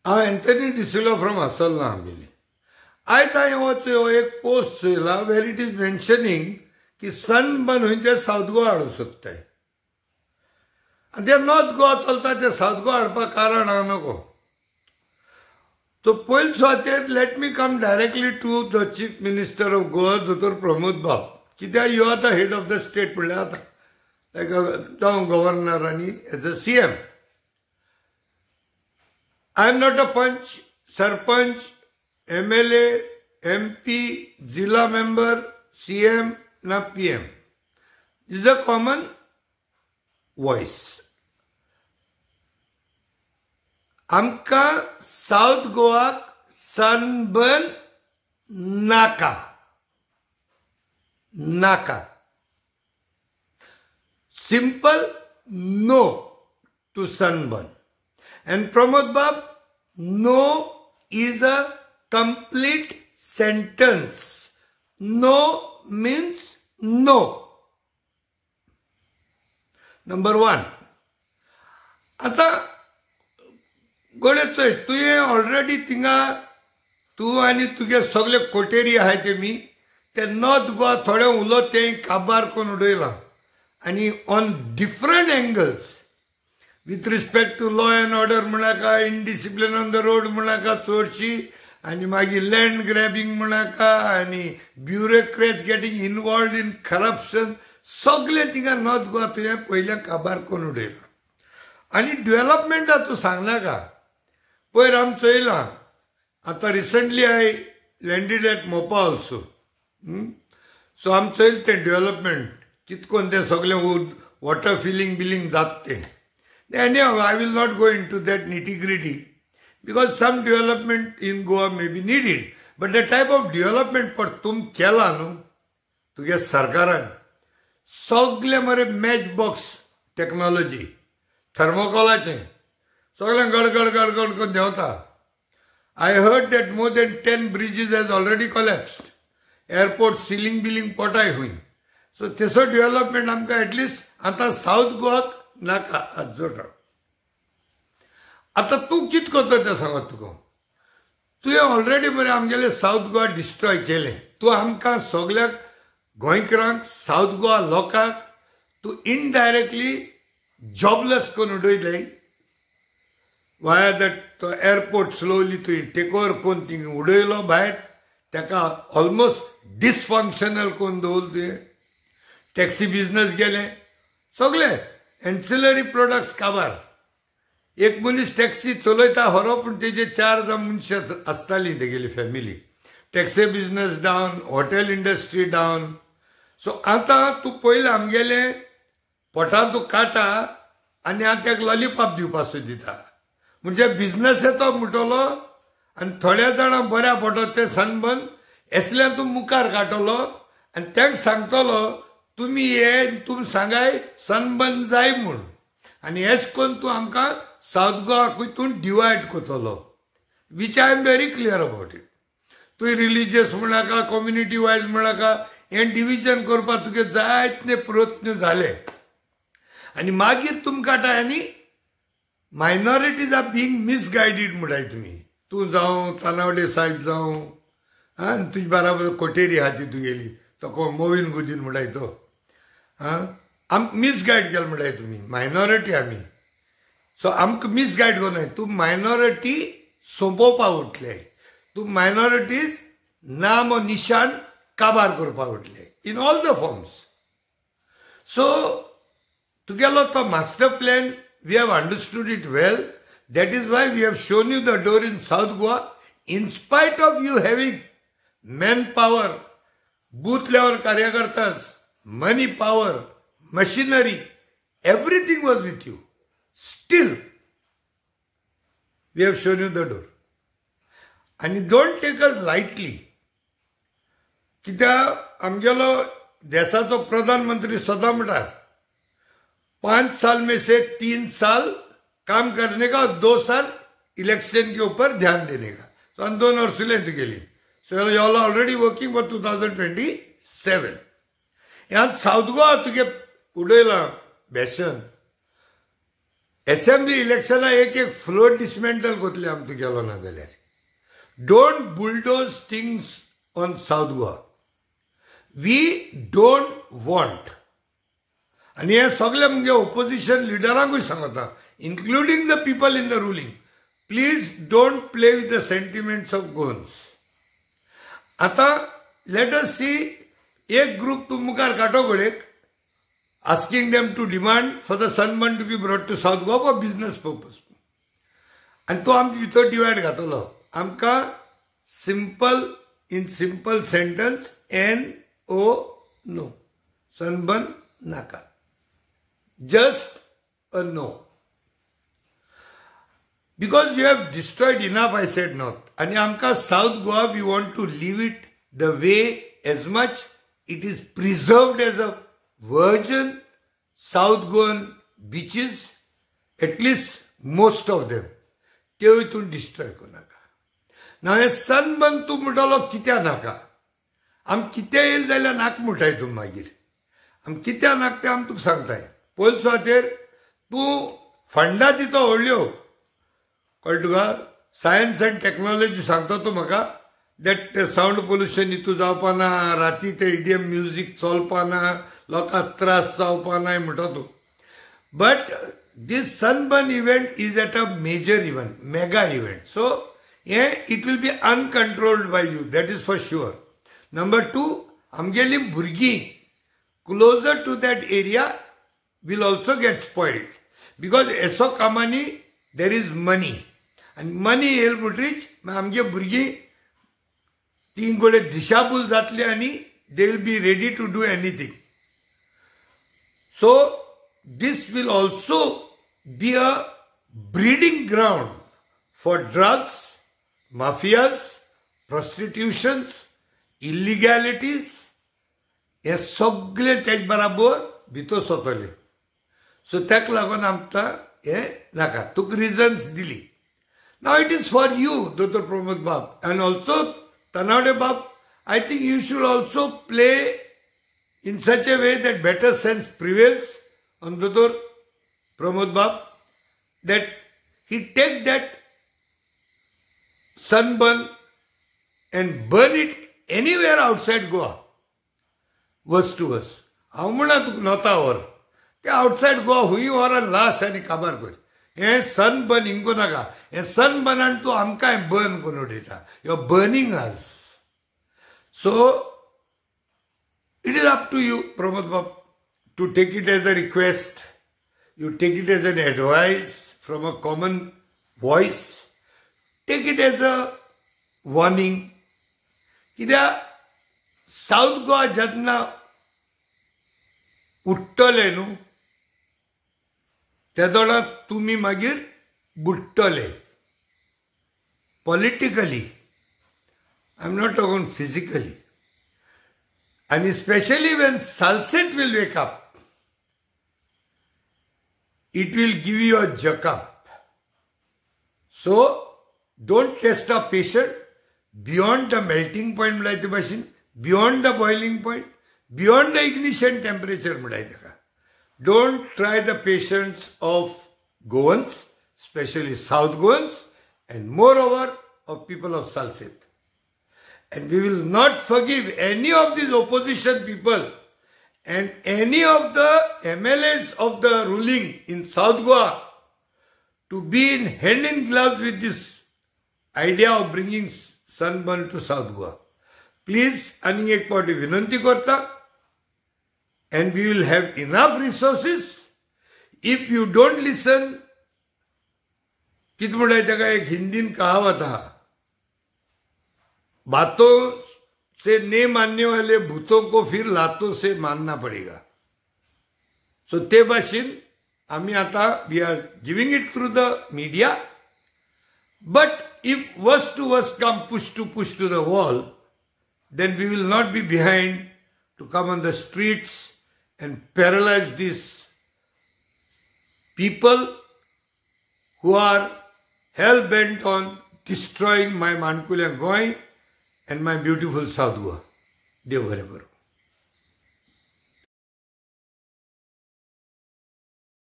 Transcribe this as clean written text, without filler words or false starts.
हांव Anthony D'Silva from आसलना आमगेली. आयज हांवें हो एक पोस्ट चोयला वेर it is mentioning की सनबर्न खंय ते सावथ गोवा हाडूंक सोदताय आनी ते नॉर्थ गोवा चलता ते सावथ गोवा हाडपाक कारण हांव नको. तो पयले सुवातेर let me come directly to the chief minister of Goa दोतोर प्रमोद बाब, कित्याक you are the head of the state म्हणल्यार आतां लायक जावं गव्हर्नर आनी as a CM. I am not a panch, sarpanch, MLA, MP, जिला मेंबर, सीएम ना PM. Is a common voice. आमकां सावथ गोवाक सनबर्न नाका नाका. Simple no to sunburn. And Pramod Bab, no is a complete sentence. No means no. Number one. आतां गोडे चोय, तुवें ऑलरेडी थिंगा तूं आनी तुगे सगळे कोटेरी आहाय तेमी ते नॉर्थ गोवा थोडे उलोत तें काबार करून उडयलां आनी on different angles with respect to law and order म्हणाका, इनडिसिप्लीन ऑन the road म्हणाका चडशी, आनी मागीर लँड ग्रॅबिंग म्हणाका, आनी bureaucrats getting involved in corruption, सगळें थिंगा नॉर्थ गोवा तुवें पयलें काबार करून उडयलां. आनी डेव्हलपमेंटा तूं सांगनाका. पयर आमी चोयलां आतां recently I landed at Mopa also. So आमी चोयलें तें डेव्हलपमेंट कितकोन तें सगळें वॉटर फिलींग बिलींग जाता तें. Anyhow, I will not go into that nitty-gritty because some development in Goa may be needed. But the type of development पर तुम केला न्हू तुगे सरकारान सगळे मरे मॅच बॉक्स टेक्नॉलॉजी थर्मोकॉलाचें सगळें गडगड गडगड करून देंवता. I heard that more than 10 bridges has already collapsed. Airport ceiling billing पोटाय हुंय. सो तेसो डेव्हलपमेंट आमकां एटलिस्ट आतां सावथ गोवाक नाका आजोटा. आतां तूं कितें करता तें सांगत तुका. तुवें ऑलरेडी मरे आमगेलें सावथ गोवा डिस्ट्रॉय केलें. तूं आमकां सगळ्याक गोंयकारांक सावथ गोवा लोकांक तूं इनडायरेक्टली जॉबलेस करून उडयलें वाया that तो एअरपोर्ट स्लोली तुवें टेक ओवर करून थिंग उडयलो भायर, ताका ऑलमोस्ट डिसफंक्शनल करून दवरलें तुवें. टॅक्सी बिजनस गेलें, सगळे एन्सिलरी प्रोडक्ट्स काबार. एक मनीस टॅक्सी चलयता हरो, पूण तेजे 4 जाण मनशां आसतालीं तेगेली family. Taxi business down, hotel industry down. So आतां तूं पयलें आमगेलें पोटांत तूं काटा आनी आतां तेका लॉलीपॉप दिवपा सोदिता. म्हणजे बिजनस येतो म्हणटलो आनी थोड्या जाणांक बऱ्या पडटलो तें सनबर्न एसल्यान तूं मुखार काडटलो आनी तांकां सांगतलो तुमी हे तुमी सांगाय सनबर्न जाय म्हूण, आनी हेच करून तूं आमकां सावथ गोवाकूय तूं डिवायड करतलो, which I am very clear about it. तूं रिलिजियस म्हणाका, कम्युनिटी वायज म्हणाका, हें डिविजन करपाक तुगे जायते प्रयत्न जाले. आनी मागीर तुमकां आनी मायनॉरिटीज are being misguided म्हणटाय तुमी. तूं जावं तानावडे साहेब जावं, आं तुजे बराबर कोटेरी आहा ती तुगेली, तो कोण मोविन गुदीन म्हणटाय तो, आं आमकां मिसगायड केलें म्हणटाय तुमी. मायनॉरिटी आमी, सो आमकां मिसगायड करूं तूं मायनॉरिटी सोंपोवपाक उठले, तूं मायनॉरिटीज नाम निशान काबार करपाक उठले in all the forms. So तुगेलो तो master plan we have understood it well. That is why we have shown you the door in South Goa in spite of you having man power, booth level कार्यकर्तास, money power, machinery, everything was with you. Still we have shown you the door. आनी don't take us lightly. कित्याक आमगेलो देशाचो प्रधानमंत्री सदां म्हणटा 5 साल में से 3 साल काम करने का और 2 साल इलेक्शन के ऊपर ध्यान देने का. तो 2 वर्ष तुगेली. So you all already working for 2027. ह्यात सावथ गोवा तुगे उडयलां बेसन. असेंब्ली इलेक्शना एक एक फ्लोर डिसमेंटल कोतले आम तूं गेलो ना जाल्यार. Don't bulldoze things on South Goa. We don't want. आनी हे सगळे मुगे ओपोजिशन लिडरांकूय सांगता, including the people in the ruling, please don't play with the sentiments of Goans. आतां let us सी, एक ग्रूप तूं मुखार काडटो घडयेक, asking them to demand for the sunburn to be brought to South Goa for business purpose. आनी तो आमचे भितर divide घातलो. आमकां simple, in simple sentence, N O no, sunburn नाका, just a no. Because you have destroyed enough, I said not. आनी आमकां South Goa, we want to leave it the way as much it is preserved as a virgin South Goan beaches, at least most of them. त्यो तूं destroy करूं नाका. ना हें sunburn तूं म्हणटालो कित्याक नाका, आम कितें येयल जाल्यार नाक म्हणटाय तूं मागीर. आम कित्याक नाक तें आम तुका सांगताय. पयले सुवातेर तूं फंडां दिता व्हडल्यो, कळ्ळें तुका, सायन्स अँड टॅक्नॉलॉजी सांगता तूं म्हाका, that sound pollution हितू जावपा ना, राती ते इडियम म्युजीक चलपा ना, लोकांक त्रास जावपा ना म्हणटा तूं. But this sunburn event is at a major event, mega event. So हें it will be uncontrolled by you, that is for sure. Number two, आमगेली भुरगीं closer to that area will also get spoiled, because एसो कामांनी there is money, आनी money येयल म्हणटरीच आमगे भुरगीं तीन कडेन दिशाभूल जातली आनी they will be ready to do anything. So this will also be a breeding ground for drugs, mafias, prostitutions, illegalities. हे सगळे तेज बराबर भितर सोतले. सो ताका लागून आमकां हें नाका. तुका रिजन्स दिली. Now it is for you, दोतोर प्रमोद बाब, and also Tanavade Bab, I think you should also play in such a way that better sense prevails on Dr. Pramod Bab, that he take that sunburn and burn it anywhere outside Goa, verse to verse. हांव म्हणा तुका नोता व्हर, ते outside Goa हुंय व्हर आनी लास आनी काबार कर. हें सनबर्न हिंगो नाका. हें सनबर्नान तूं आमकांय बर्न करून उडयता. You are burning us. So it is up to you, Pramod Bab, to take it as a request, you take it as an advice from a common voice, take it as a warning. कित्याक south Goa जेन्ना उठ्ठले न्हू तेदोळा तुमी मागीर बुडटले politically. I am not talking physically. And especially when Salcete will wake up, it will give you a jerk up. So, don't test a patient beyond the melting point म्हणल्यार ते भाशेन, beyond the boiling point, beyond the ignition temperature म्हणल्यार ताका. Don't try the patience of Goans, especially South Goans, and moreover of people of Salcete. And we will not forgive any of these opposition people and any of the MLAs of the ruling in South Goa to be in hand in gloves with this idea of bringing sunburn to South Goa. Please, आनी एक पावटी विनंती करता, and we will have enough resources. If you don't listen, कितें म्हणटाय ताका एक हिंदीन कहावत आहा, बातों से नहीं मानने वाले भूतों को फिर लातों से मानना पड़ेगा. सो ते भाशेन आमी आतां we are giving it through the media, but if worse to worse come, push to the wall, then we will not be behind to come on the streets and paralyze these people who are hell-bent on destroying my Mankulia Goa and my beautiful South Goa. देव बरें करूं.